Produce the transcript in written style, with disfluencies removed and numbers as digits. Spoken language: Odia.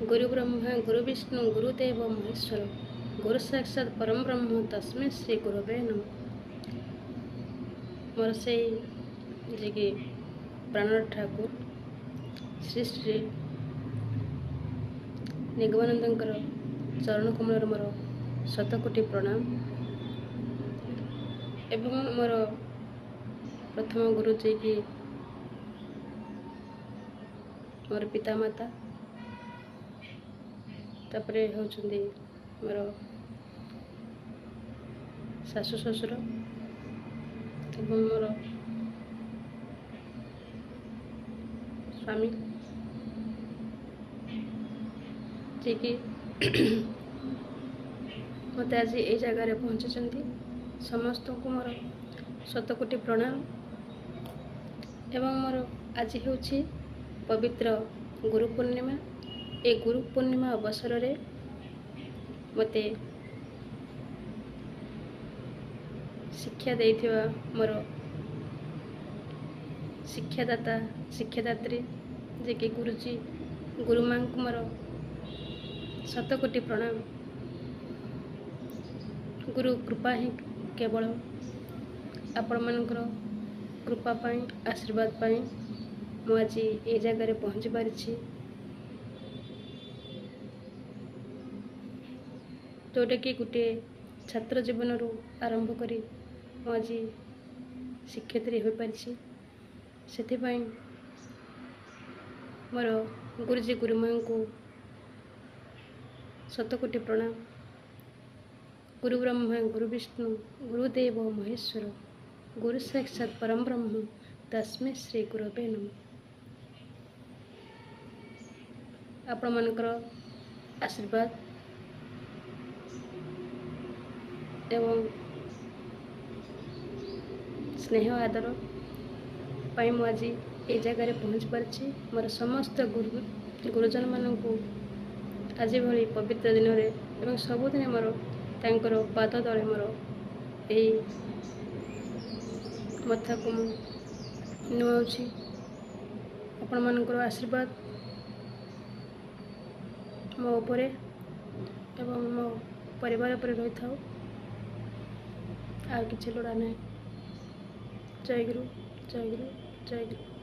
ଗୁରୁ ବ୍ରହ୍ମା ଗୁରୁ ବିଷ୍ଣୁ ଗୁରୁଦେବ ମହେଶ୍ୱର, ଗୁରୁ ସାକ୍ଷାତ ପରମ ବ୍ରହ୍ମ ତସ୍ମୈ ଶ୍ରୀ ଗୁରବେ ନମଃ। ମୋର ସେଇ ଯିଏକି ପ୍ରାଣର ଠାକୁର ଶ୍ରୀ ଶ୍ରୀ ନିଗମାନନ୍ଦଙ୍କର ଚରଣ କମଳରେ ମୋର ଶତକୋଟି ପ୍ରଣାମ ଏବଂ ମୋର ପ୍ରଥମ ଗୁରୁ ଯିଏକି ମୋର ପିତାମାତା, ତାପରେ ହେଉଛନ୍ତି ମୋର ଶାଶୁ ଶ୍ୱଶୁର ଏବଂ ମୋର ସ୍ୱାମୀ, ଯିଏକି ମୋତେ ଆଜି ଏଇ ଜାଗାରେ ପହଞ୍ଚିଛନ୍ତି। ସମସ୍ତଙ୍କୁ ମୋର ଶତକୋଟି ପ୍ରଣାମ। ଏବଂ ମୋର ଆଜି ହେଉଛି ପବିତ୍ର ଗୁରୁ ପୂର୍ଣ୍ଣିମା। ଏ ଗୁରୁ ପୂର୍ଣ୍ଣିମା ଅବସରରେ ମୋତେ ଶିକ୍ଷା ଦେଇଥିବା ମୋର ଶିକ୍ଷାଦାତା ଶିକ୍ଷାଦାତ୍ରୀ ଯିଏକି ଗୁରୁଜୀ ଗୁରୁମାଙ୍କୁ ମୋର ଶତକୋଟି ପ୍ରଣାମ। ଗୁରୁ କୃପା ହିଁ କେବଳ, ଆପଣମାନଙ୍କର କୃପା ପାଇଁ, ଆଶୀର୍ବାଦ ପାଇଁ ମୁଁ ଆଜି ଏଇ ଜାଗାରେ ପହଞ୍ଚି ପାରିଛି, ଯେଉଁଟାକି ଗୋଟିଏ ଛାତ୍ର ଜୀବନରୁ ଆରମ୍ଭ କରି ମୁଁ ଆଜି ଶିକ୍ଷୟିତ୍ରୀ ହୋଇପାରିଛି। ସେଥିପାଇଁ ମୋର ଗୁରୁଜୀ ଗୁରୁମାଙ୍କୁ ଶତକୋଟି ପ୍ରଣାମ। ଗୁରୁ ବ୍ରହ୍ମା ଗୁରୁ ବିଷ୍ଣୁ ଗୁରୁଦେବ ମହେଶ୍ୱର, ଗୁରୁ ସାକ୍ଷାତ ପରମ ବ୍ରହ୍ମ ତସ୍ମୈ ଶ୍ରୀ ଗୁରବେ ନମଃ। ଆପଣମାନଙ୍କର ଆଶୀର୍ବାଦ ଏବଂ ସ୍ନେହ ଆଦର ପାଇଁ ମୁଁ ଆଜି ଏଇ ଜାଗାରେ ପହଞ୍ଚି ପାରିଛି। ମୋର ସମସ୍ତ ଗୁରୁ ଗୁରୁଜନମାନଙ୍କୁ ଆଜି ଭଳି ପବିତ୍ର ଦିନରେ ଏବଂ ସବୁଦିନେ ମୋର ତାଙ୍କର ପାଦ ତଳେ ମୋର ଏଇ ମଥାକୁ ମୁଁ ନୁଆଉଛି। ଆପଣମାନଙ୍କର ଆଶୀର୍ବାଦ ମୋ ଉପରେ ଏବଂ ମୋ ପରିବାର ଉପରେ ରହିଥାଉ, ଆଉ କିଛି ଲୋଡ଼ା ନାହିଁ। ଜୟ ଗୁରୁ, ଜୟ ଗୁରୁ, ଜୟ ଗୁରୁ।